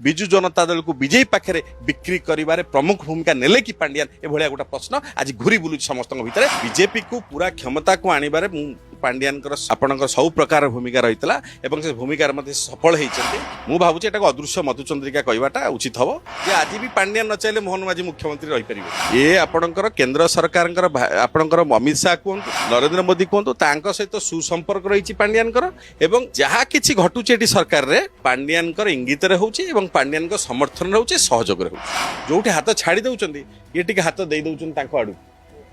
ବିଜୁ ଜନତା ଦଳକୁ ବିଜେପି ପାଖରେ ବିକ୍ରି କରିବାରେ ପ୍ରମୁଖ ଭୂମିକା ନେଲେ କି ପାଣ୍ଡିଆନ? ଏଭଳିଆ ଗୋଟେ ପ୍ରଶ୍ନ ଆଜି ଘୁରି ବୁଲୁଛି ସମସ୍ତଙ୍କ ଭିତରେ। ବିଜେପିକୁ ପୁରା କ୍ଷମତାକୁ ଆଣିବାରେ ମୁଁ ପାଣ୍ଡିଆନଙ୍କର ଆପଣଙ୍କର ସବୁ ପ୍ରକାର ଭୂମିକା ରହିଥିଲା ଏବଂ ସେ ଭୂମିକାରେ ମଧ୍ୟ ସେ ସଫଳ ହେଇଛନ୍ତି। ମୁଁ ଭାବୁଛି ଏଟାକୁ ଅଦୃଶ୍ୟ ମଧୁଚନ୍ଦ୍ରିକା କହିବାଟା ଉଚିତ ହବ ଯେ ଆଜି ବି ପାଣ୍ଡିଆନ ନ ଚାହିଁଲେ ମୋହନ ମାଝୀ ମୁଖ୍ୟମନ୍ତ୍ରୀ ରହିପାରିବେ। ଏ ଆପଣଙ୍କର କେନ୍ଦ୍ର ସରକାରଙ୍କର ଆପଣଙ୍କର ଅମିତ ଶାହ କୁହନ୍ତୁ, ନରେନ୍ଦ୍ର ମୋଦି କୁହନ୍ତୁ, ତାଙ୍କ ସହିତ ସୁସମ୍ପର୍କ ରହିଛି ପାଣ୍ଡିଆନଙ୍କର ଏବଂ ଯାହା କିଛି ଘଟୁଛି ଏଠି ସରକାରରେ ପାଣ୍ଡିଆନଙ୍କର ଇଙ୍ଗିତରେ ହେଉଛି ଏବଂ ପାଣ୍ଡିଆନଙ୍କ ସମର୍ଥନରେ ହେଉଛି, ସହଯୋଗରେ ହେଉଛି। ଯୋଉଠି ହାତ ଛାଡ଼ି ଦଉଛନ୍ତି, ଇଏ ଟିକେ ହାତ ଦେଇ ଦଉଛନ୍ତି ତାଙ୍କ ଆଡ଼କୁ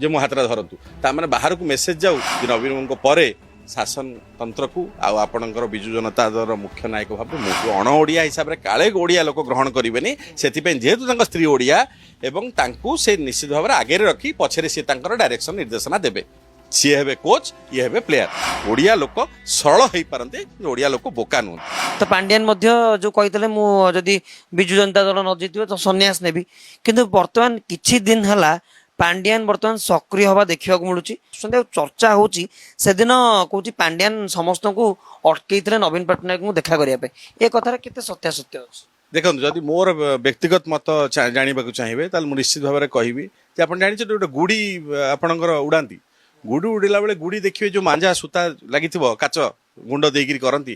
ଯେ ମୋ ହାତଟା ଧରନ୍ତୁ। ତାମାନେ ବାହାରକୁ ମେସେଜ ଯାଉ ଯେ ନବୀନ ବାବୁଙ୍କ ପରେ ଶାସନ ତନ୍ତ୍ରକୁ ଆଉ ଆପଣଙ୍କର ବିଜୁ ଜନତା ଦଳର ମୁଖ୍ୟ ନାୟକ ଭାବେ ମୁଁ। ଅଣ ଓଡ଼ିଆ ହିସାବରେ କାଳେ ଓଡ଼ିଆ ଲୋକ ଗ୍ରହଣ କରିବେନି, ସେଥିପାଇଁ ଯେହେତୁ ତାଙ୍କ ସ୍ତ୍ରୀ ଓଡ଼ିଆ ଏବଂ ତାଙ୍କୁ ସେ ନିଶ୍ଚିତ ଭାବରେ ଆଗରେ ରଖି ପଛରେ ସେ ତାଙ୍କର ଡାଇରେକ୍ସନ ନିର୍ଦ୍ଦେଶନା ଦେବେ। ସିଏ ହେବେ କୋଚ୍, ଇଏ ହେବେ ପ୍ଲେୟାର। ଓଡ଼ିଆ ଲୋକ ସରଳ ହେଇପାରନ୍ତି କିନ୍ତୁ ଓଡ଼ିଆ ଲୋକ ବୋକା ନୁହନ୍ତି। ତ ପାଣ୍ଡିଆନ ମଧ୍ୟ ଯୋଉ କହିଥିଲେ, ମୁଁ ଯଦି ବିଜୁ ଜନତା ଦଳ ନ ଜିତିବ ତ ସନ୍ନ୍ୟାସ ନେବି। କିନ୍ତୁ ବର୍ତ୍ତମାନ କିଛି ଦିନ ହେଲା ପାଣ୍ଡିଆନ ବର୍ତ୍ତମାନ ସକ୍ରିୟ ହବା ଦେଖିବାକୁ ମିଳୁଛି ଆଉ ଚର୍ଚ୍ଚା ହଉଛି। ସେଦିନ କହୁଛି ପାଣ୍ଡିଆନ ସମସ୍ତଙ୍କୁ ଅଟକେଇଥିଲେ ନବୀନ ପଟ୍ଟନାୟକଙ୍କୁ ଦେଖା କରିବା ପାଇଁ। ଏ କଥାରେ କେତେ ସତ୍ୟାସତ୍ୟ ଅଛି? ଦେଖନ୍ତୁ, ଯଦି ମୋର ବ୍ୟକ୍ତିଗତ ମତ ଜାଣିବାକୁ ଚାହିଁବେ, ତାହେଲେ ମୁଁ ନିଶ୍ଚିତ ଭାବରେ କହିବି ଯେ ଆପଣ ଜାଣିଛନ୍ତି ଗୋଟେ ଗୁଡ଼ି ଆପଣଙ୍କର ଉଡ଼ାନ୍ତି। ଗୁଡ଼ି ଉଡ଼ିଲା ବେଳେ ଗୁଡ଼ି ଦେଖିବେ ଯୋଉ ମାଞ୍ଜା ସୂତା ଲାଗିଥିବ, କାଚ ଗୁଣ୍ଡ ଦେଇକିରି କରନ୍ତି,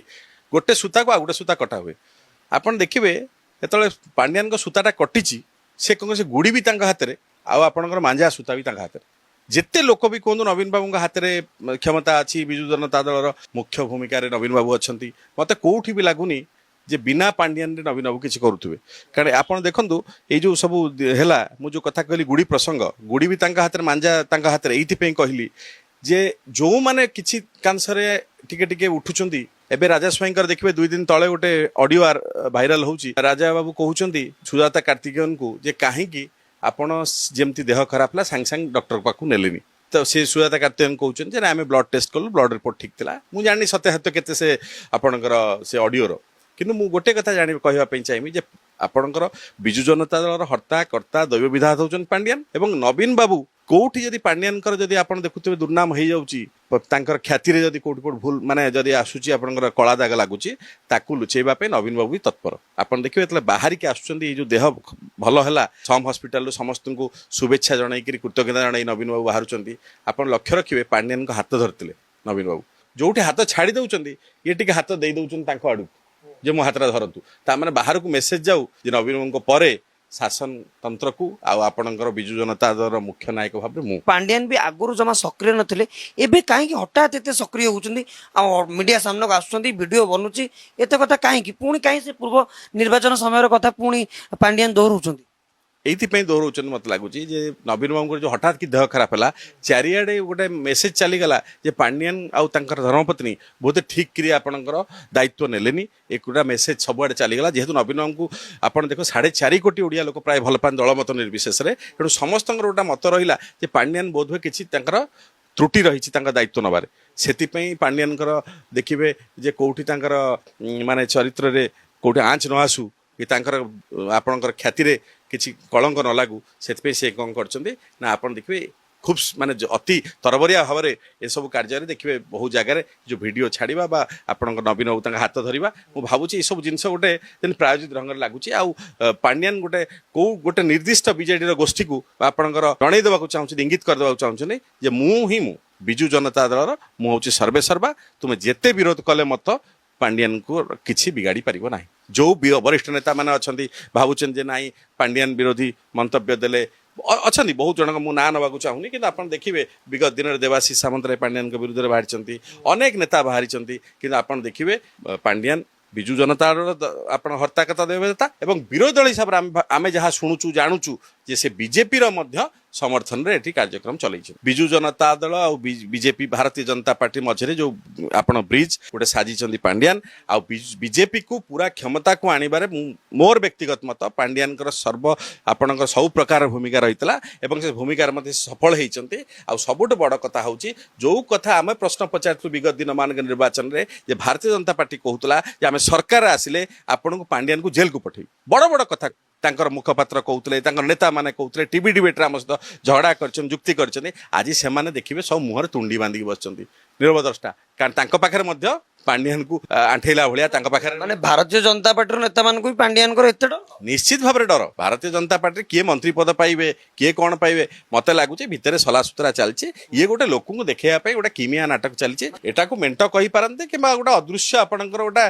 ଗୋଟେ ସୂତାକୁ ଆଉ ଗୋଟେ ସୂତା କଟା ହୁଏ। ଆପଣ ଦେଖିବେ ଯେତେବେଳେ ପାଣ୍ଡିଆନଙ୍କ ସୂତାଟା କଟିଛି, ସେ କଣ ସେ ଗୁଡ଼ି ବି ତାଙ୍କ ହାତରେ ଆଉ ଆପଣଙ୍କର ମାଞ୍ଜା ସୂତା ବି ତାଙ୍କ ହାତରେ। ଯେତେ ଲୋକ ବି କୁହନ୍ତୁ ନବୀନ ବାବୁଙ୍କ ହାତରେ କ୍ଷମତା ଅଛି, ବିଜୁ ଜନତା ଦଳର ମୁଖ୍ୟ ଭୂମିକାରେ ନବୀନ ବାବୁ ଅଛନ୍ତି, ମତେ କୋଉଠି ବି ଲାଗୁନି ଯେ ବିନା ପାଣ୍ଡିଆନରେ ନବୀନ ବାବୁ କିଛି କରୁଥିବେ। କାରଣ ଆପଣ ଦେଖନ୍ତୁ, ଏଇ ଯୋଉ ସବୁ ହେଲା, ମୁଁ ଯୋଉ କଥା କହିଲି ଗୁଡ଼ି ପ୍ରସଙ୍ଗ, ଗୁଡ଼ି ବି ତାଙ୍କ ହାତରେ, ମାଞ୍ଜା ତାଙ୍କ ହାତରେ, ଏଇଥିପାଇଁ କହିଲି ଯେ ଯୋଉମାନେ କିଛି କାଂଶରେ ଟିକେ ଟିକେ ଉଠୁଛନ୍ତି। ଏବେ ରାଜା ସ୍ୱାଇଁଙ୍କର ଦେଖିବେ, 2 ଦିନ ତଳେ ଗୋଟେ ଅଡିଓ ଭାଇରାଲ ହଉଛି। ରାଜା ବାବୁ କହୁଛନ୍ତି ସୁଜାତା କାର୍ତ୍ତିକେୟନକୁ ଯେ କାହିଁକି ଆପଣ ଯେମିତି ଦେହ ଖରାପ ହେଲା ସାଙ୍ଗେ ସାଙ୍ଗେ ଡକ୍ଟର ପାଖକୁ ନେଲେନି? ତ ସେ ସୁଜାତା କାର୍ତ୍ତିକେୟନ କହୁଛନ୍ତି ଯେ ନା, ଆମେ ବ୍ଲଡ ଟେଷ୍ଟ କଲୁ, ବ୍ଲଡ ରିପୋର୍ଟ ଠିକ ଥିଲା। ମୁଁ ଜାଣିନି ସତ୍ୟାସତ୍ୟ କେତେ ସେ ଆପଣଙ୍କର ସେ ଅଡିଓର, କିନ୍ତୁ ମୁଁ ଗୋଟେ କଥା ଜାଣି କହିବା ପାଇଁ ଚାହିଁବି ଯେ ଆପଣଙ୍କର ବିଜୁ ଜନତା ଦଳର ହର୍ତ୍ତା କର୍ତ୍ତା ଦୈବ ବିଧାତା ହେଉଛନ୍ତି ପାଣ୍ଡିଆନ। ଏବଂ ନବୀନ ବାବୁ କୋଉଠି ଯଦି ପାଣ୍ଡିଆନଙ୍କର ଯଦି ଆପଣ ଦେଖୁଥିବେ ଦୁର୍ନାମ ହେଇଯାଉଛି, ତାଙ୍କର ଖ୍ୟାତିରେ ଯଦି କୋଉଠି କୋଉଠି ଭୁଲ ମାନେ ଯଦି ଆସୁଛି, ଆପଣଙ୍କର କଳା ଦାଗ ଲାଗୁଛି, ତାକୁ ଲୁଚେଇବା ପାଇଁ ନବୀନ ବାବୁ ବି ତତ୍ପର। ଆପଣ ଦେଖିବେ ଯେତେବେଳେ ବାହାରିକି ଆସୁଛନ୍ତି, ଏଇ ଯୋଉ ଦେହ ଭଲ ହେଲା, ସମ୍ ହସ୍ପିଟାଲରୁ ସମସ୍ତଙ୍କୁ ଶୁଭେଚ୍ଛା ଜଣାଇକିରି, କୃତଜ୍ଞତା ଜଣାଇ ନବୀନ ବାବୁ ବାହାରୁଛନ୍ତି। ଆପଣ ଲକ୍ଷ୍ୟ ରଖିବେ, ପାଣ୍ଡିଆନଙ୍କ ହାତ ଧରିଥିଲେ ନବୀନ ବାବୁ। ଯୋଉଠି ହାତ ଛାଡ଼ି ଦଉଛନ୍ତି, ଇଏ ଟିକେ ହାତ ଦେଇ ଦଉଛନ୍ତି ତାଙ୍କ ଆଡ଼କୁ ଯେ ମୋ ହାତଟା ଧରନ୍ତୁ। ତାମାନେ ବାହାରକୁ ମେସେଜ ଯାଉ ଯେ ନବୀନ ବାବୁଙ୍କ ପରେ ଶାସନ ତନ୍ତ୍ରକୁ ଆଉ ଆପଣଙ୍କର ବିଜୁ ଜନତା ଦଳର ମୁଖ୍ୟ ନାୟକ ଭାବେ ମୁଁ। ପାଣ୍ଡିଆନ ବି ଆଗରୁ ଜମା ସକ୍ରିୟ ନଥିଲେ। ଏବେ କାହିଁକି ହଠାତ୍ ଏତେ ସକ୍ରିୟ ହଉଛନ୍ତି ଆଉ ମିଡିଆ ସାମ୍ନାକୁ ଆସୁଛନ୍ତି, ଭିଡିଓ ବନୁଛି, ଏତେ କଥା କାହିଁକି? ପୁଣି କାହିଁ ସେ ପୂର୍ବ ନିର୍ବାଚନ ସମୟର କଥା ପୁଣି ପାଣ୍ଡିଆନ ଦୋହରଉଛନ୍ତି? ଏଇଥିପାଇଁ ଦୋହରଉଛନ୍ତି, ମତେ ଲାଗୁଛି ଯେ ନବୀନ ବାବୁଙ୍କର ଯୋଉ ହଠାତ୍ କି ଦେହ ଖରାପ ହେଲା, ଚାରିଆଡ଼େ ଗୋଟେ ମେସେଜ ଚାଲିଗଲା ଯେ ପାଣ୍ଡିଆନ ଆଉ ତାଙ୍କର ଧର୍ମପତ୍ନୀ ବହୁତ ଠିକ୍ କରି ଆପଣଙ୍କର ଦାୟିତ୍ୱ ନେଲେନି। ଏଗୁଡ଼ା ମେସେଜ ସବୁଆଡ଼େ ଚାଲିଗଲା। ଯେହେତୁ ନବୀନ ବାବୁଙ୍କୁ ଆପଣ ଦେଖ 4.5 କୋଟି ଓଡ଼ିଆ ଲୋକ ପ୍ରାୟ ଭଲ ପାଆନ୍ତି ଦଳମତ ନିର୍ବିଶେଷରେ, ତେଣୁ ସମସ୍ତଙ୍କର ଗୋଟେ ମତ ରହିଲା ଯେ ପାଣ୍ଡିଆନ ବୋଧହୁଏ କିଛି ତାଙ୍କର ତ୍ରୁଟି ରହିଛି ତାଙ୍କ ଦାୟିତ୍ୱ ନେବାରେ। ସେଥିପାଇଁ ପାଣ୍ଡିଆନଙ୍କର ଦେଖିବେ ଯେ କୋଉଠି ତାଙ୍କର ମାନେ ଚରିତ୍ରରେ କୋଉଠି ଆଞ୍ଚ ନ ଆସୁ କି ତାଙ୍କର ଆପଣଙ୍କର ଖ୍ୟାତିରେ କିଛି କଳଙ୍କ ନ ଲାଗୁ, ସେଥିପାଇଁ ସେ କ'ଣ କରିଛନ୍ତି ନା ଆପଣ ଦେଖିବେ ଖୁବ୍ ମାନେ ଅତି ତରବରିଆ ଭାବରେ ଏସବୁ କାର୍ଯ୍ୟରେ ଦେଖିବେ ବହୁ ଜାଗାରେ ଯୋଉ ଭିଡ଼ିଓ ଛାଡ଼ିବା ବା ଆପଣଙ୍କ ନବୀନ ବାବୁ ତାଙ୍କ ହାତ ଧରିବା, ମୁଁ ଭାବୁଛି ଏସବୁ ଜିନିଷ ଗୋଟେ ଯେମିତି ପ୍ରାୟୋଜିତ ଢଙ୍ଗରେ ଲାଗୁଛି। ଆଉ ପାଣ୍ଡିଆନ ଗୋଟେ କୋଉ ଗୋଟେ ନିର୍ଦ୍ଦିଷ୍ଟ ବିଜେଡିର ଗୋଷ୍ଠୀକୁ ଆପଣଙ୍କର ଜଣେଇ ଦେବାକୁ ଚାହୁଁଛନ୍ତି, ଇଙ୍ଗିତ କରିଦେବାକୁ ଚାହୁଁଛନ୍ତି ଯେ ମୁଁ ହିଁ ମୁଁ ବିଜୁ ଜନତା ଦଳର ମୁଁ ହେଉଛି ସର୍ବେସର୍ବା, ତୁମେ ଯେତେ ବିରୋଧ କଲେ ମତ ପାଣ୍ଡିଆନକୁ କିଛି ବିଗାଡ଼ି ପାରିବ ନାହିଁ। ଯୋଉ ବରିଷ୍ଠ ନେତାମାନେ ଅଛନ୍ତି, ଭାବୁଛନ୍ତି ଯେ ନାଇଁ, ପାଣ୍ଡିଆନ ବିରୋଧୀ ମନ୍ତବ୍ୟ ଦେଲେ, ଅଛନ୍ତି ବହୁତ ଜଣଙ୍କ, ମୁଁ ନାଁ ନେବାକୁ ଚାହୁଁନି, କିନ୍ତୁ ଆପଣ ଦେଖିବେ ବିଗତ ଦିନରେ ଦେବାଶିଷ ସାମନ୍ତରାୟ ପାଣ୍ଡିଆନଙ୍କ ବିରୁଦ୍ଧରେ ବାହାରିଛନ୍ତି, ଅନେକ ନେତା ବାହାରିଛନ୍ତି। କିନ୍ତୁ ଆପଣ ଦେଖିବେ ପାଣ୍ଡିଆନ ବିଜୁ ଜନତା ଦଳର ଆପଣ ହର୍ତ୍ତାକର୍ତ୍ତା ଦେବତା ଏବଂ ବିରୋଧୀ ଦଳ ହିସାବରେ ଆମେ ଯାହା ଶୁଣୁଛୁ, ଜାଣୁଛୁ ଯେ ସେ ବିଜେପିର ମଧ୍ୟ ସମର୍ଥନରେ ଏଠି କାର୍ଯ୍ୟକ୍ରମ ଚଲେଇଛନ୍ତି। ବିଜୁ ଜନତା ଦଳ ଆଉ ବିଜେପି, ଭାରତୀୟ ଜନତା ପାର୍ଟି ମଝିରେ ଯୋଉ ଆପଣ ବ୍ରିଜ ଗୋଟେ ସାଜିଛନ୍ତି ପାଣ୍ଡିଆନ ଆଉ ବିଜେପିକୁ ପୁରା କ୍ଷମତାକୁ ଆଣିବାରେ ମୁଁ ମୋର ବ୍ୟକ୍ତିଗତ ମତ ପାଣ୍ଡିଆନଙ୍କର ସର୍ବ ଆପଣଙ୍କର ସବୁ ପ୍ରକାର ଭୂମିକା ରହିଥିଲା ଏବଂ ସେ ଭୂମିକାରେ ମଧ୍ୟ ସେ ସଫଳ ହେଇଛନ୍ତି। ଆଉ ସବୁଠୁ ବଡ଼ କଥା ହେଉଛି, ଯୋଉ କଥା ଆମେ ପ୍ରଶ୍ନ ପଚାରିଥିଲୁ ବିଗତ ଦିନମାନଙ୍କ ନିର୍ବାଚନରେ ଯେ ଭାରତୀୟ ଜନତା ପାର୍ଟି କହୁଥିଲା ଯେ ଆମେ ସରକାର ଆସିଲେ ଆପଣଙ୍କୁ ପାଣ୍ଡିଆନକୁ ଜେଲକୁ ପଠେଇବୁ, ବଡ଼ ବଡ଼ କଥା ତାଙ୍କର ମୁଖପାତ୍ର କହୁଥିଲେ, ତାଙ୍କର ନେତାମାନେ କହୁଥିଲେ, ଟିଭି ଡିବେଟ୍ରେ ଆମ ସହିତ ଝଗଡ଼ା କରିଛନ୍ତି, ଯୁକ୍ତି କରିଛନ୍ତି। ଆଜି ସେମାନେ ଦେଖିବେ ସବୁ ମୁହଁରେ ତୁଣ୍ଡି ବାନ୍ଧିକି ବସିଛନ୍ତି, ନିରବଦ୍ରଷ୍ଟା। କାରଣ ତାଙ୍କ ପାଖରେ ମଧ୍ୟ ପାଣ୍ଡିଆନକୁ ଆଣ୍ଠେଇଲା ଭଳିଆ ତାଙ୍କ ପାଖରେ। ମାନେ ଭାରତୀୟ ଜନତା ପାର୍ଟିର ନେତାମାନଙ୍କୁ ବି ପାଣ୍ଡିଆନଙ୍କର ଏତେ ଡର? ନିଶ୍ଚିତ ଭାବରେ ଡର। ଭାରତୀୟ ଜନତା ପାର୍ଟିରେ କିଏ ମନ୍ତ୍ରୀ ପଦ ପାଇବେ, କିଏ କ'ଣ ପାଇବେ, ମତେ ଲାଗୁଛି ଭିତରେ ସଲାସୁତରା ଚାଲିଛି। ଇଏ ଗୋଟେ ଲୋକଙ୍କୁ ଦେଖେଇବା ପାଇଁ ଗୋଟେ କିମିଆ ନାଟକ ଚାଲିଛି। ଏଟାକୁ ମେଣ୍ଟ କହିପାରନ୍ତି କିମ୍ବା ଗୋଟେ ଅଦୃଶ୍ୟ ଆପଣଙ୍କର ଗୋଟେ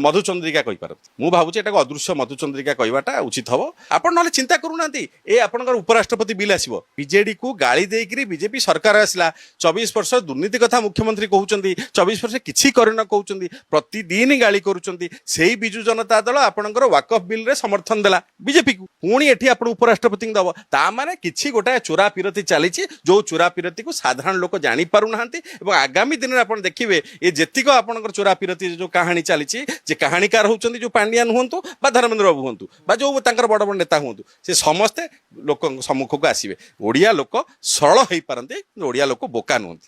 ମଧୁଚନ୍ଦ୍ରିକା କହିପାରନ୍ତି। ମୁଁ ଭାବୁଛି ଏଟାକୁ ଅଦୃଶ୍ୟ ମଧୁଚନ୍ଦ୍ରିକା କହିବାଟା ଉଚିତ ହବ। ଆପଣ ନହେଲେ ଚିନ୍ତା କରୁନାହାନ୍ତି, ଏ ଆପଣଙ୍କର ଉପରାଷ୍ଟ୍ରପତି ବିଲ୍ ଆସିବ, ବିଜେଡିକୁ ଗାଳି ଦେଇକିରି ବିଜେପି ସରକାର ଆସିଲା। 24 ବର୍ଷ ଦୁର୍ନୀତି କଥା ମୁଖ୍ୟମନ୍ତ୍ରୀ କହୁଛନ୍ତି, 24 ବର୍ଷ କିଛି କରିନ କହୁଛନ୍ତି, ପ୍ରତିଦିନ ଗାଳି କରୁଛନ୍ତି। ସେଇ ବିଜୁ ଜନତା ଦଳ ଆପଣଙ୍କର ୱାକଫ ବିଲ୍ରେ ସମର୍ଥନ ଦେଲା ବିଜେପିକୁ, ପୁଣି ଏଠି ଆପଣ ଉପରାଷ୍ଟ୍ରପତିଙ୍କୁ ଦବ। ତା ମାନେ କିଛି ଗୋଟାଏ ଚୋରା ପିରତି ଚାଲିଛି, ଯୋଉ ଚୋରା ପିରତିକୁ ସାଧାରଣ ଲୋକ ଜାଣିପାରୁନାହାନ୍ତି। ଏବଂ ଆଗାମୀ ଦିନରେ ଆପଣ ଦେଖିବେ, ଏ ଯେତିକ ଆପଣଙ୍କର ଚୋରା ପିରତି ଯୋଉ କାହାଣୀ ଚାଲିଛି, ଯେ କାହାଣୀକାର ହଉଛନ୍ତି ଯୋଉ ପାଣ୍ଡିଆନ ହୁଅନ୍ତୁ ବା ଧର୍ମେନ୍ଦ୍ର ବାବୁ ହୁଅନ୍ତୁ ବା ଯୋଉ ତାଙ୍କର ବଡ଼ ବଡ଼ ନେତା ହୁଅନ୍ତୁ, ସେ ସମସ୍ତେ ଲୋକଙ୍କ ସମ୍ମୁଖକୁ ଆସିବେ। ଓଡ଼ିଆ ଲୋକ ସରଳ ହେଇପାରନ୍ତି, କିନ୍ତୁ ଓଡ଼ିଆ ଲୋକ ବୋକା ନୁହନ୍ତି।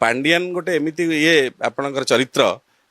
ପାଣ୍ଡିଆନ ଗୋଟେ ଏମିତି ଇଏ ଆପଣଙ୍କର ଚରିତ୍ର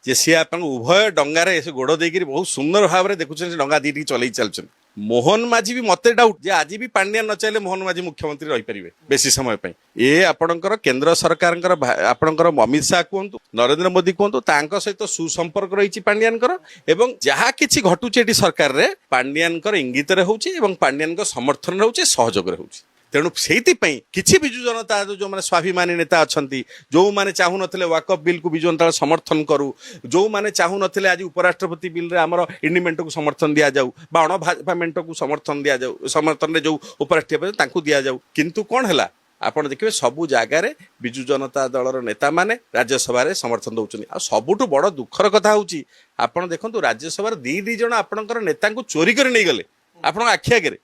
ଯେ ସିଏ ଆପଣଙ୍କ ଉଭୟ ଡଙ୍ଗାରେ ସେ ଗୋଡ଼ ଦେଇକିରି ବହୁତ ସୁନ୍ଦର ଭାବରେ ଦେଖୁଛନ୍ତି, ସେ ଡଙ୍ଗା ଦିଟିକି ଚଲେଇ ଚାଲୁଛନ୍ତି। ମୋହନ ମାଝୀ ବି ମତେ ଡାଉଟ୍ ଯେ ଆଜି ବି ପାଣ୍ଡିଆନ ନ ଚାହିଁଲେ ମୋହନ ମାଝୀ ମୁଖ୍ୟମନ୍ତ୍ରୀ ରହିପାରିବେ ବେଶୀ ସମୟ ପାଇଁ। ଏ ଆପଣଙ୍କର କେନ୍ଦ୍ର ସରକାରଙ୍କର ଆପଣଙ୍କର ଅମିତ ଶାହ କୁହନ୍ତୁ, ନରେନ୍ଦ୍ର ମୋଦି କୁହନ୍ତୁ, ତାଙ୍କ ସହିତ ସୁସମ୍ପର୍କ ରହିଛି ପାଣ୍ଡିଆନଙ୍କର। ଏବଂ ଯାହା କିଛି ଘଟୁଛି ଏଠି ସରକାରରେ ପାଣ୍ଡିଆନଙ୍କର ଇଙ୍ଗିତରେ ହଉଛି ଏବଂ ପାଣ୍ଡିଆନଙ୍କ ସମର୍ଥନରେ ହଉଛି, ସହଯୋଗରେ ହଉଛି। ତେଣୁ ସେଇଥିପାଇଁ କିଛି ବିଜୁ ଜନତା ଦଳ ଯୋଉମାନେ ସ୍ୱାଭିମାନୀ ନେତା ଅଛନ୍ତି, ଯୋଉମାନେ ଚାହୁଁନଥିଲେ ୱାକଫ ବିଲ୍କୁ ବିଜୁ ଜନତା ଦଳ ସମର୍ଥନ କରୁ, ଯୋଉମାନେ ଚାହୁଁନଥିଲେ ଆଜି ଉପରାଷ୍ଟ୍ରପତି ବିଲ୍ରେ ଆମର ଇଣ୍ଡି ମେଣ୍ଟକୁ ସମର୍ଥନ ଦିଆଯାଉ ବା ଅଣ ଭାଜପା ମେଣ୍ଟକୁ ସମର୍ଥନ ଦିଆଯାଉ, ସମର୍ଥନରେ ଯୋଉ ଉପରାଷ୍ଟ୍ରପତି ତାଙ୍କୁ ଦିଆଯାଉ, କିନ୍ତୁ କ'ଣ ହେଲା? ଆପଣ ଦେଖିବେ ସବୁ ଜାଗାରେ ବିଜୁ ଜନତା ଦଳର ନେତାମାନେ ରାଜ୍ୟସଭାରେ ସମର୍ଥନ ଦେଉଛନ୍ତି। ଆଉ ସବୁଠୁ ବଡ଼ ଦୁଃଖର କଥା ହେଉଛି, ଆପଣ ଦେଖନ୍ତୁ, ରାଜ୍ୟସଭାରେ ଦି ଦି ଜଣ ଆପଣଙ୍କର ନେତାଙ୍କୁ ଚୋରି କରି ନେଇଗଲେ ଆପଣଙ୍କ ଆଖି ଆଗରେ।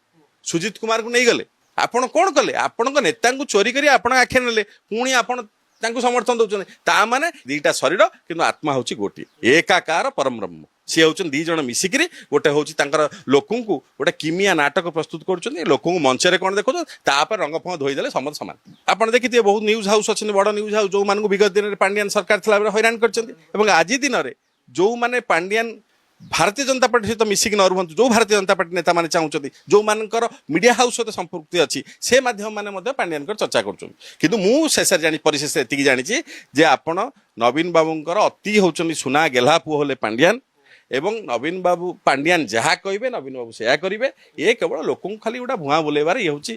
ସୁଜିତ କୁମାରକୁ ନେଇଗଲେ। ଆପଣ କ'ଣ କଲେ? ଆପଣଙ୍କ ନେତାଙ୍କୁ ଚୋରି କରି ଆପଣଙ୍କ ଆଖିରେ ନେଲେ, ପୁଣି ଆପଣ ତାଙ୍କୁ ସମର୍ଥନ ଦଉଛନ୍ତି। ତା ମାନେ ଦିଟା ଶରୀର କିନ୍ତୁ ଆତ୍ମା ହଉଛି ଗୋଟିଏ, ଏକାକାର ପରମ ବ୍ରହ୍ମ। ସିଏ ହଉଛନ୍ତି ଦି ଜଣ ମିଶିକିରି ଗୋଟେ ହଉଛି ତାଙ୍କର ଲୋକଙ୍କୁ ଗୋଟେ କିମିଆ ନାଟକ ପ୍ରସ୍ତୁତ କରୁଛନ୍ତି। ଲୋକଙ୍କୁ ମଞ୍ଚରେ କ'ଣ ଦେଖୁଛନ୍ତି, ତାପରେ ରଙ୍ଗ ଫଙ୍ଗ ଧୋଇଦେଲେ ସମସ୍ତେ ସମାନ। ଆପଣ ଦେଖିଥିବେ, ବହୁତ ନ୍ୟୁଜ୍ ହାଉସ୍ ଅଛନ୍ତି, ବଡ଼ ନ୍ୟୁଜ୍ ହାଉସ୍, ଯୋଉମାନଙ୍କୁ ବିଗତ ଦିନରେ ପାଣ୍ଡିଆନ ସରକାର ଥିଲାବେଳେ ହଇରାଣ କରିଛନ୍ତି। ଏବଂ ଆଜି ଦିନରେ ଯୋଉମାନେ ପାଣ୍ଡିଆନ ଭାରତୀୟ ଜନତା ପାର୍ଟି ସହିତ ମିଶିକି ନ ରୁହନ୍ତୁ, ଯୋଉ ଭାରତୀୟ ଜନତା ପାର୍ଟି ନେତାମାନେ ଚାହୁଁଛନ୍ତି, ଯୋଉମାନଙ୍କର ମିଡିଆ ହାଉସ୍ ସହିତ ସମ୍ପୃକ୍ତି ଅଛି, ସେ ମାଧ୍ୟମମାନେ ମଧ୍ୟ ପାଣ୍ଡିଆନଙ୍କର ଚର୍ଚ୍ଚା କରୁଛନ୍ତି। କିନ୍ତୁ ମୁଁ ଶେଷରେ ଜାଣି, ପରିଶେଷରେ ଏତିକି ଜାଣିଛି ଯେ ଆପଣ ନବୀନ ବାବୁଙ୍କର ଅତି ହେଉଛନ୍ତି ସୁନା ଗେହ୍ଲା ପୁଅ ହେଲେ ପାଣ୍ଡିଆନ। ଏବଂ ନବୀନ ବାବୁ, ପାଣ୍ଡିଆନ ଯାହା କହିବେ ନବୀନ ବାବୁ ସେୟା କରିବେ। ଏ କେବଳ ଲୋକଙ୍କୁ ଖାଲି ଗୋଟେ ଭୁଆଁ ବୁଲେଇବାର ଇଏ ହେଉଛି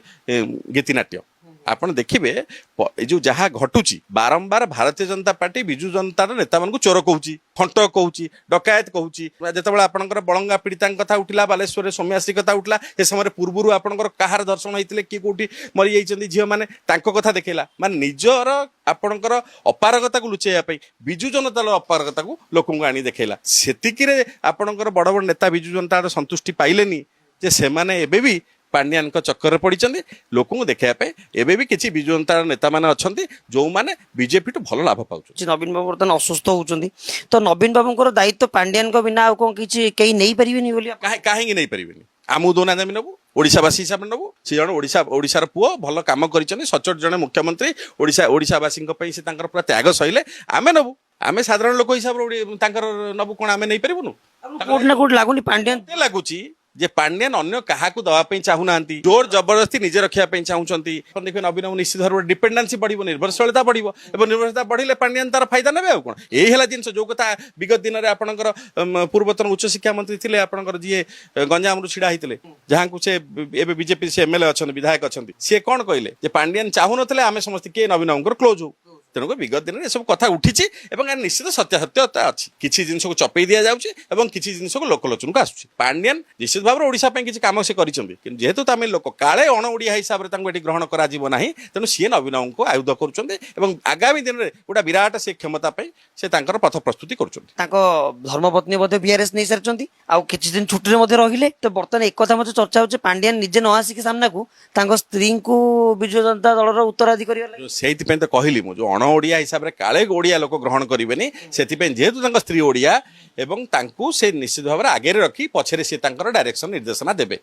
ଗୀତିନାଟ୍ୟ। ଆପଣ ଦେଖିବେ, ଏ ଯୋଉ ଯାହା ଘଟୁଛି ବାରମ୍ବାର, ଭାରତୀୟ ଜନତା ପାର୍ଟି ବିଜୁ ଜନତାର ନେତାମାନଙ୍କୁ ଚୋର କହୁଛି, ଖଣ୍ଟ କହୁଛି, ଡକାୟତ କହୁଛି। ଯେତେବେଳେ ଆପଣଙ୍କର ବଳଙ୍ଗା ପୀଡ଼ିତାଙ୍କ କଥା ଉଠିଲା, ବାଲେଶ୍ୱରରେ ସୌମ୍ୟାଶ୍ରୀ କଥା ଉଠିଲା, ସେ ସମୟରେ ପୂର୍ବରୁ ଆପଣଙ୍କର କାହାର ଧର୍ଷଣ ହେଇଥିଲେ, କିଏ କୋଉଠି ମରିଯାଇଛନ୍ତି ଝିଅମାନେ, ତାଙ୍କ କଥା ଦେଖେଇଲା। ମାନେ ନିଜର ଆପଣଙ୍କର ଅପାରଗତାକୁ ଲୁଚେଇବା ପାଇଁ ବିଜୁ ଜନତା ଦଳ ଅପାରଗତାକୁ ଲୋକଙ୍କୁ ଆଣି ଦେଖେଇଲା। ସେତିକିରେ ଆପଣଙ୍କର ବଡ଼ ବଡ଼ ନେତା ବିଜୁ ଜନତାର ସନ୍ତୁଷ୍ଟି ପାଇଲେନି ଯେ ସେମାନେ ଏବେ ବି ପାଣ୍ଡିଆନଙ୍କ ଚକ୍କରରେ ପଡ଼ିଛନ୍ତି। ଲୋକଙ୍କୁ ଦେଖେଇବା ପାଇଁ ଏବେ ବି କିଛି ବିଜୁ ଜନତାର ନେତାମାନେ ଅଛନ୍ତି ଯୋଉମାନେ ବିଜେପିଠୁ ଭଲ ଲାଭ ପାଉଛନ୍ତି। ନବୀନ ବାବୁ ବର୍ତ୍ତମାନ ଅସୁସ୍ଥ ହଉଛନ୍ତି, ତ ନବୀନ ବାବୁଙ୍କର ଦାୟିତ୍ୱ ପାଣ୍ଡିଆନଙ୍କ ବିନା ଆଉ କଣ କିଛି କେହି ନେଇପାରିବେନି ବୋଲି କାହିଁକି ନେଇପାରିବେନି? ଆମକୁ ଦଉନାହାନ୍ତି, ଆମେ ନେବୁ। ଓଡ଼ିଶାବାସୀ ହିସାବରେ ନେବୁ। ସେ ଜଣେ ଓଡ଼ିଶାର ପୁଅ, ଭଲ କାମ କରିଛନ୍ତି, ସଚୋଟ ଜଣେ ମୁଖ୍ୟମନ୍ତ୍ରୀ। ଓଡ଼ିଶାବାସୀଙ୍କ ପାଇଁ ସେ ତାଙ୍କର ପୁରା ତ୍ୟାଗ ସହିଲେ। ଆମେ ନେବୁ, ଆମେ ସାଧାରଣ ଲୋକ ହିସାବରେ ତାଙ୍କର ନେବୁ। କ'ଣ ଆମେ ନେଇପାରିବୁନୁ? କୋଉଠି ନା କୋଉଠି ଲାଗୁନି ପାଣ୍ଡିଆନ ମତେ ଲାଗୁଛି ଯେ ପାଣ୍ଡିଆନ ଅନ୍ୟ କାହାକୁ ଦେବା ପାଇଁ ଚାହୁଁନାହାନ୍ତି, ଜୋର ଜବରଦସ୍ତି ନିଜେ ରଖିବା ପାଇଁ ଚାହୁଁଛନ୍ତି। ଆପଣ ଦେଖିବେ, ନବୀନ ବାବୁ ନିଶ୍ଚିତ ଭାବରେ ଡିପେଣ୍ଡାନ୍ସି ବଢିବ, ନିର୍ଭରଶୀଳତା ବଢିବ ଏବଂ ନିର୍ଭରଶୀଳତା ବଢିଲେ ପାଣ୍ଡିଆନ ତାର ଫାଇଦା ନେବେ। ଆଉ କ'ଣ? ଏଇ ହେଲା ଜିନିଷ। ଯୋଉ କଥା ବିଗତ ଦିନରେ ଆପଣଙ୍କର ପୂର୍ବତନ ଉଚ୍ଚଶିକ୍ଷା ମନ୍ତ୍ରୀ ଥିଲେ ଆପଣଙ୍କର, ଯିଏ ଗଞ୍ଜାମରୁ ଛିଡା ହେଇଥିଲେ, ଯାହାଙ୍କୁ ସେ ଏବେ ବିଜେପି ସେ ଏମଏଲଏ ଅଛନ୍ତି, ବିଧାୟକ ଅଛନ୍ତି, ସିଏ କ'ଣ କହିଲେ ଯେ ପାଣ୍ଡିଆନ ଚାହୁଁନଥିଲେ ଆମେ ସମସ୍ତେ କିଏ ନବୀନ ବାବୁଙ୍କର କ୍ଲୋଜ୍ ହଉ। ତେଣୁକରି ବିଗତ ଦିନରେ ଏସବୁ କଥା ଉଠିଛି ଏବଂ ଏହାର ନିଶ୍ଚିତ ସତ୍ୟାସତ୍ୟତା ଅଛି। କିଛି ଜିନିଷକୁ ଚପେଇ ଦିଆଯାଉଛି ଏବଂ କିଛି ଜିନିଷକୁ ଲୋକଲୋଚନକୁ ଆସୁଛି। ପାଣ୍ଡିଆନ ନିଶ୍ଚିତ ଭାବରେ ଓଡ଼ିଶା ପାଇଁ କିଛି କାମ ସେ କରିଛନ୍ତି, କିନ୍ତୁ ଯେହେତୁ ତାମିଲ ଲୋକ, କାଳେ ଅଣ ଓଡ଼ିଆ ହିସାବରେ ତାଙ୍କୁ ଏଠି ଗ୍ରହଣ କରାଯିବ ନାହିଁ, ତେଣୁ ସିଏ ନବୀନ ବାବୁଙ୍କୁ ଆୟୁଧ କରୁଛନ୍ତି ଏବଂ ଆଗାମୀ ଦିନରେ ଗୋଟେ ବିରାଟ ସେ କ୍ଷମତା ପାଇଁ ସେ ତାଙ୍କର ପଥ ପ୍ରସ୍ତୁତି କରୁଛନ୍ତି। ତାଙ୍କ ଧର୍ମପତ୍ନୀ ମଧ୍ୟ ବିଆରଏସ୍ ନେଇ ସାରିଛନ୍ତି ଆଉ କିଛି ଦିନ ଛୁଟିରେ ମଧ୍ୟ ରହିଲେ। ତ ବର୍ତ୍ତମାନ ଏକଥା ମଧ୍ୟ ଚର୍ଚ୍ଚା ହଉଛି, ପାଣ୍ଡିଆନ ନିଜେ ନ ଆସିକି ସାମ୍ନାକୁ ତାଙ୍କ ସ୍ତ୍ରୀଙ୍କୁ ବିଜୁ ଜନତା ଦଳର ଉତ୍ତରାଧିକାରୀ ଲାଗି ସେଇଥିପାଇଁ ତ କହିଲି ମୁଁ, ଯୋଉ ଅଣ ଓଡ଼ିଆ ହିସାବରେ କାଳେ ଓଡ଼ିଆ ଲୋକ ଗ୍ରହଣ କରିବେନି, ସେଥିପାଇଁ ଯେହେତୁ ତାଙ୍କ ସ୍ତ୍ରୀ ଓଡ଼ିଆ ଏବଂ ତାଙ୍କୁ ସେ ନିଶ୍ଚିତ ଭାବରେ ଆଗରେ ରଖି ପଛରେ ସେ ତାଙ୍କର ଡାଇରେକ୍ସନ, ନିର୍ଦ୍ଦେଶନା ଦେବେ।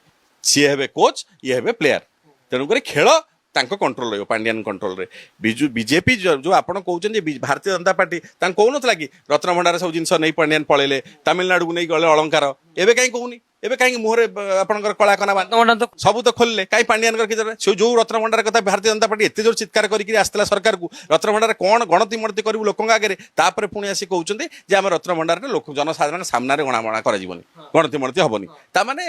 ସିଏ ହେବେ କୋଚ୍, ଇଏ ହେବେ ପ୍ଲେୟାର। ତେଣୁକରି ଖେଳ ତାଙ୍କ କଣ୍ଟ୍ରୋଲ ରହିବ, ପାଣ୍ଡିଆନ କଣ୍ଟ୍ରୋଲରେ। ବିଜେପି ଯୋଉ ଆପଣ କହୁଛନ୍ତି ଯେ ଭାରତୀୟ ଜନତା ପାର୍ଟି ତାଙ୍କୁ କହୁନଥିଲା କି ରତ୍ନଭଣ୍ଡାର ସବୁ ଜିନିଷ ନେଇ ପାଣ୍ଡିଆନ ପଳେଇଲେ, ତାମିଲନାଡୁକୁ ନେଇ ଗଲେ ଅଳଙ୍କାର, ଏବେ କାହିଁ କହୁନି? ଏବେ କାହିଁକି ମୁହଁରେ ଆପଣଙ୍କର କଳା କନା ବାନ୍ଧି ରତ୍ନଭଣ୍ଡାର ତ ସବୁ ତ ଖୋଲିଲେ, କାହିଁ ପାଣ୍ଡିଆନଙ୍କର କିଛି ଦରକାର? ସେ ଯୋଉ ରତ୍ନଭଣ୍ଡାର କଥା ଭାରତୀୟ ଜନତା ପାର୍ଟି ଏତେ ଜୋର ଚିତ୍କାର କରିକି ଆସିଥିଲା ସରକାରକୁ, ରତ୍ନଭଣ୍ଡାର କ'ଣ ଗଣତି ମଣତି କରିବୁ ଲୋକଙ୍କ ଆଗରେ, ତାପରେ ପୁଣି ଆସି କହୁଛନ୍ତି ଯେ ଆମ ରତ୍ନଭଣ୍ଡାରରେ ଲୋକ ଜନସାଧାରଣଙ୍କ ସାମ୍ନାରେ ଗଣାମଣା କରାଯିବନି, ଗଣତି ମଣତି ହବନି। ତାମାନେ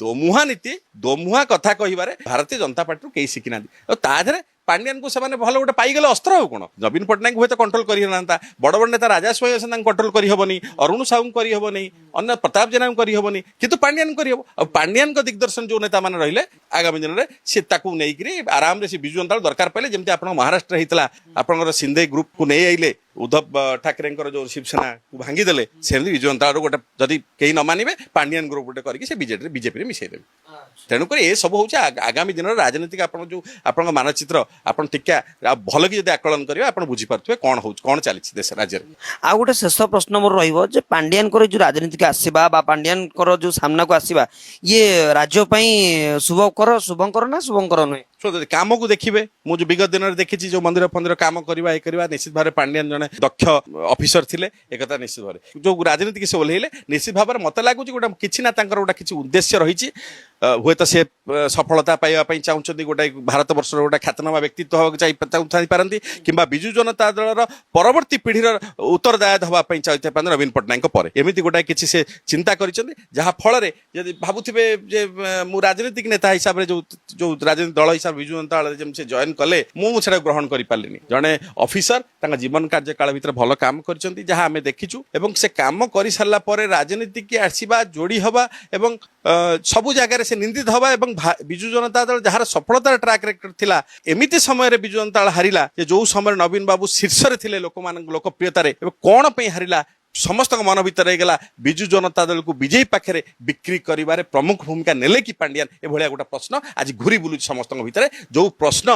ଦୋମୁହାଁ ନୀତି, ଦୋମୁହାଁ କଥା କହିବାରେ ଭାରତୀୟ ଜନତା ପାର୍ଟିରୁ କେହି ଶିଖିନାହାନ୍ତି। ଆଉ ତା ଦେହରେ ପାଣ୍ଡିଆନକୁ ସେମାନେ ଭଲ ଗୋଟେ ପାଇଗଲେ ଅସ୍ତ୍ର। ଆଉ କ'ଣ, ନବୀନ ପଟ୍ଟନାୟକ ହୁଏତ କଣ୍ଟ୍ରୋଲ କରିହେନାହାନ୍ତା, ବଡ଼ ବଡ଼ ନେତା ରାଜା ସ୍ୱାଇଁ ଅଛନ୍ତି ତାଙ୍କୁ କଣ୍ଟ୍ରୋଲ କରିହେବନି, ଅରୁଣ ସାହୁଙ୍କୁ କରିହେବନି, ଅନ୍ୟ ପ୍ରତାପ ଜେନାଙ୍କୁ କରିହେବନି, କିନ୍ତୁ ପାଣ୍ଡିଆନଙ୍କୁ କରିହେବ। ଆଉ ପାଣ୍ଡିଆନଙ୍କ ଦିଗ୍ଦର୍ଶନ ଯୋଉ ନେତାମାନେ ରହିଲେ ଆଗାମୀ ଦିନରେ ସେ ତାକୁ ନେଇକରି ଆରାମରେ ସେ ବିଜୁ ଜନତା ଦଳ ଦରକାର ପାଇଲେ, ଯେମିତି ଆପଣଙ୍କ ମହାରାଷ୍ଟ୍ରରେ ହେଇଥିଲା, ଆପଣଙ୍କର ସିନ୍ଦେ ଗ୍ରୁପକୁ ନେଇ ଆଇଲେ, ଉଦ୍ଧବ ଠାକରେଙ୍କର ଯୋଉ ଶିବସେନାକୁ ଭାଙ୍ଗିଦେଲେ, ସେମିତି ବିଜୁ ଜନତା ଦଳର ଗୋଟେ ଯଦି କେହି ନ ମାନିବେ ପାଣ୍ଡିଆନ ଗ୍ରୁପ ଗୋଟେ କରିକି ସେ ବିଜେଡିରେ ବିଜେପିରେ ମିଶେଇ ଦେବେ। ତେଣୁକରି ଏସବୁ ହଉଛି ଆଗାମୀ ଦିନର ରାଜନୀତିକ ଆପଣ ଯୋଉ ଆପଣଙ୍କ ମାନଚିତ୍ର ଆପଣ ଟିକେ ଆଉ ଭଲ କି ଯଦି ଆକଳନ କରିବେ, ଆପଣ ବୁଝିପାରୁଥିବେ କ'ଣ ହଉଛି, କ'ଣ ଚାଲିଛି ଦେଶ ରାଜ୍ୟରେ। ଆଉ ଗୋଟେ ଶେଷ ପ୍ରଶ୍ନ ମୋର ରହିବ ଯେ ପାଣ୍ଡିଆନଙ୍କର ଏଇ ଯୋଉ ରାଜନୀତିକୁ ଆସିବା ବା ପାଣ୍ଡିଆନଙ୍କର ଯୋଉ ସାମ୍ନାକୁ ଆସିବା, ଇଏ ରାଜ୍ୟ ପାଇଁ ଶୁଭକର ଶୁଭଙ୍କର ନା ଶୁଭଙ୍କର ନୁହେଁ? ଶୁଣନ୍ତୁ, ଯଦି କାମକୁ ଦେଖିବେ, ମୁଁ ଯୋଉ ବିଗତ ଦିନରେ ଦେଖିଛି ଯୋଉ ମନ୍ଦିର ଫନ୍ଦିର କାମ କରିବା ଏ କରିବା, ନିଶ୍ଚିତ ଭାବରେ ପାଣ୍ଡିଆନ ଜଣେ ଦକ୍ଷ ଅଫିସର ଥିଲେ, ଏକଥା ନିଶ୍ଚିତ ଭାବରେ। ଯୋଉ ରାଜନୀତିକି ସେ ଓହ୍ଲେଇଲେ, ନିଶ୍ଚିତ ଭାବରେ ମତେ ଲାଗୁଛି ଗୋଟେ କିଛି ନା ତାଙ୍କର ଗୋଟେ କିଛି ଉଦ୍ଦେଶ୍ୟ ରହିଛି। ହୁଏତ ସେ ସଫଳତା ପାଇବା ପାଇଁ ଚାହୁଁଛନ୍ତି, ଗୋଟେ ଭାରତ ବର୍ଷର ଗୋଟେ ଖ୍ୟାତନାମା ବ୍ୟକ୍ତିତ୍ୱ ହେବାକୁ ଚାହୁଁଥାଇପାରନ୍ତି, କିମ୍ବା ବିଜୁ ଜନତା ଦଳର ପରବର୍ତ୍ତୀ ପିଢ଼ିର ଉତ୍ତରଦାୟକ ହେବା ପାଇଁ ଚାହୁଁଥାଇପାରନ୍ତି ନବୀନ ପଟ୍ଟନାୟକଙ୍କ ପରେ। ଏମିତି ଗୋଟାଏ କିଛି ସେ ଚିନ୍ତା କରିଛନ୍ତି, ଯାହା ଫଳରେ ଯଦି ଭାବୁଥିବେ ଯେ ମୁଁ ରାଜନୀତିକ ନେତା ହିସାବରେ ଯୋଉ ଯୋଉ ରାଜନୀତିକ ଦଳ ହିସାବରେ ବିଜୁ ଜନତା ଦଳରେ ଯେମିତି ସେ ଜଏନ୍ କଲେ, ମୁଁ ସେଟା ଗ୍ରହଣ କରିପାରିଲିନି। ଜଣେ ଅଫିସର ତାଙ୍କ ଜୀବନ କାର୍ଯ୍ୟକାଳ ଭିତରେ ଭଲ କାମ କରିଛନ୍ତି, ଯାହା ଆମେ ଦେଖିଛୁ, ଏବଂ ସେ କାମ କରିସାରିଲା ପରେ ରାଜନୀତିକି ଆସିବା, ଯୋଡ଼ି ହେବା ଏବଂ ସବୁ ଜାଗାରେ ସେ ନିନ୍ଦିତ ହେବା ଏବଂ ବିଜୁ ଜନତା ଦଳ ଯାହାର ସଫଳତାର ଟ୍ରାକ୍ ରେକର୍ଡ ଥିଲା, ଏମିତି ସମୟରେ ବିଜୁ ଜନତା ଦଳ ହାରିଲା ଯେ ଯୋଉ ସମୟରେ ନବୀନ ବାବୁ ଶୀର୍ଷରେ ଥିଲେ ଲୋକମାନଙ୍କ ଲୋକପ୍ରିୟତାରେ, ଏବେ କ'ଣ ପାଇଁ ହାରିଲା ସମସ୍ତଙ୍କ ମନ ଭିତରେ ହେଇଗଲା। ବିଜୁ ଜନତା ଦଳକୁ ବିଜେପି ପାଖରେ ବିକ୍ରି କରିବାରେ ପ୍ରମୁଖ ଭୂମିକା ନେଲେ କି ପାଣ୍ଡିଆନ, ଏଭଳିଆ ଗୋଟେ ପ୍ରଶ୍ନ ଆଜି ଘୁରି ବୁଲୁଛି ସମସ୍ତଙ୍କ ଭିତରେ, ଯୋଉ ପ୍ରଶ୍ନ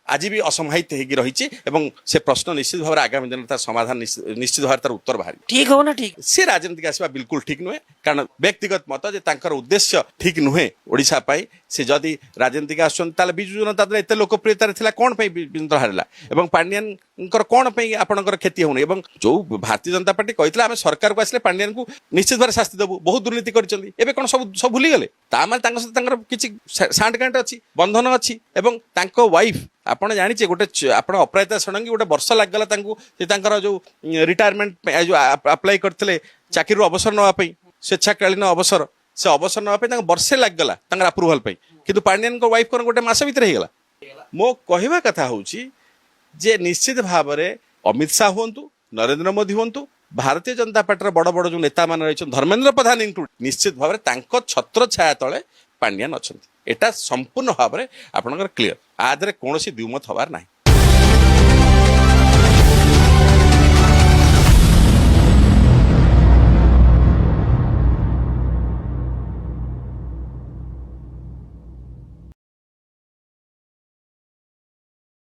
ଆଜି ବି ଅସମାହିତ ହେଇକି ରହିଛି। ଏବଂ ସେ ପ୍ରଶ୍ନ ନିଶ୍ଚିତ ଭାବରେ ଆଗାମୀ ଦିନରେ ତାର ସମାଧାନ ନିଶ୍ଚିତ ଭାବରେ ତାର ଉତ୍ତର ବାହାରିବ। ଠିକ ହବ ନା ଠିକ? ସେ ରାଜନୀତିକୁ ଆସିବା ବିଲକୁଲ ଠିକ ନୁହେଁ, କାରଣ ବ୍ୟକ୍ତିଗତ ମତ ଯେ ତାଙ୍କର ଉଦ୍ଦେଶ୍ୟ ଠିକ ନୁହେଁ ଓଡ଼ିଶା ପାଇଁ। ସେ ଯଦି ରାଜନୀତିକୁ ଆସୁଛନ୍ତି, ତାହେଲେ ବିଜୁ ଜନତା ଦଳ ଏତେ ଲୋକପ୍ରିୟତାରେ ଥିଲା, କ'ଣ ପାଇଁ ବିଜୁ ଜନତା ଦଳ ହାରିଲା ଏବଂ ପାଣ୍ଡିଆନଙ୍କର କ'ଣ ପାଇଁ ଆପଣଙ୍କର କ୍ଷତି ହେଉନି? ଏବଂ ଯୋଉ ଭାରତୀୟ ଜନତା ପାର୍ଟି କହିଥିଲା ଆମେ ସରକାରକୁ ଆସିଲେ ପାଣ୍ଡିଆନକୁ ନିଶ୍ଚିତ ଭାବରେ ଶାସ୍ତି ଦେବୁ, ବହୁତ ଦୁର୍ନୀତି କରିଛନ୍ତି, ଏବେ କ'ଣ ସବୁ ସବୁ ଭୁଲିଗଲେ? ତା ମାନେ ତାଙ୍କ ସହିତ ତାଙ୍କର କିଛି ସାଣ୍ଟଗାଣ୍ଟ ଅଛି, ବନ୍ଧନ ଅଛି। ଏବଂ ତାଙ୍କ ୱାଇଫ୍ ଆପଣ ଜାଣିଛେ ଗୋଟେ ଆପଣ ଅପରାଜିତା ଷଡ଼ଙ୍ଗୀ ଗୋଟେ ବର୍ଷ ଲାଗିଗଲା ତାଙ୍କୁ, ସେ ତାଙ୍କର ଯୋଉ ରିଟାୟାରମେଣ୍ଟ ଯୋଉ ଆପ୍ଲାଏ କରିଥିଲେ ଚାକିରିରୁ ଅବସର ନେବା ପାଇଁ, ସ୍ୱେଚ୍ଛାକାଳୀନ ଅବସର, ସେ ଅବସର ନେବା ପାଇଁ ତାଙ୍କୁ ବର୍ଷେ ଲାଗିଗଲା ତାଙ୍କର ଆପ୍ରୁଭାଲ ପାଇଁ, କିନ୍ତୁ ପାଣ୍ଡିଆନଙ୍କ ୱାଇଫଙ୍କର ଗୋଟେ ମାସ ଭିତରେ ହେଇଗଲା। ମୋ କହିବା କଥା ହଉଛି ଯେ ନିଶ୍ଚିତ ଭାବରେ ଅମିତ ଶାହ ହୁଅନ୍ତୁ, ନରେନ୍ଦ୍ର ମୋଦି ହୁଅନ୍ତୁ, ଭାରତୀୟ ଜନତା ପାର୍ଟିର ବଡ଼ ବଡ଼ ଯୋଉ ନେତାମାନେ ରହିଛନ୍ତି, ଧର୍ମେନ୍ଦ୍ର ପ୍ରଧାନ ଇନକ୍ଲୁଡ, ନିଶ୍ଚିତ ଭାବରେ ତାଙ୍କ ଛତ୍ର ଛାୟା ତଳେ ପାଣ୍ଡିଆନ ଅଛନ୍ତି। ଏଟା ସମ୍ପୂର୍ଣ୍ଣ ଭାବରେ ଆପଣଙ୍କର କ୍ଲିୟର, ଆ ଦେହରେ କୌଣସି ଦ୍ୱିମତ ହବାର ନାହିଁ।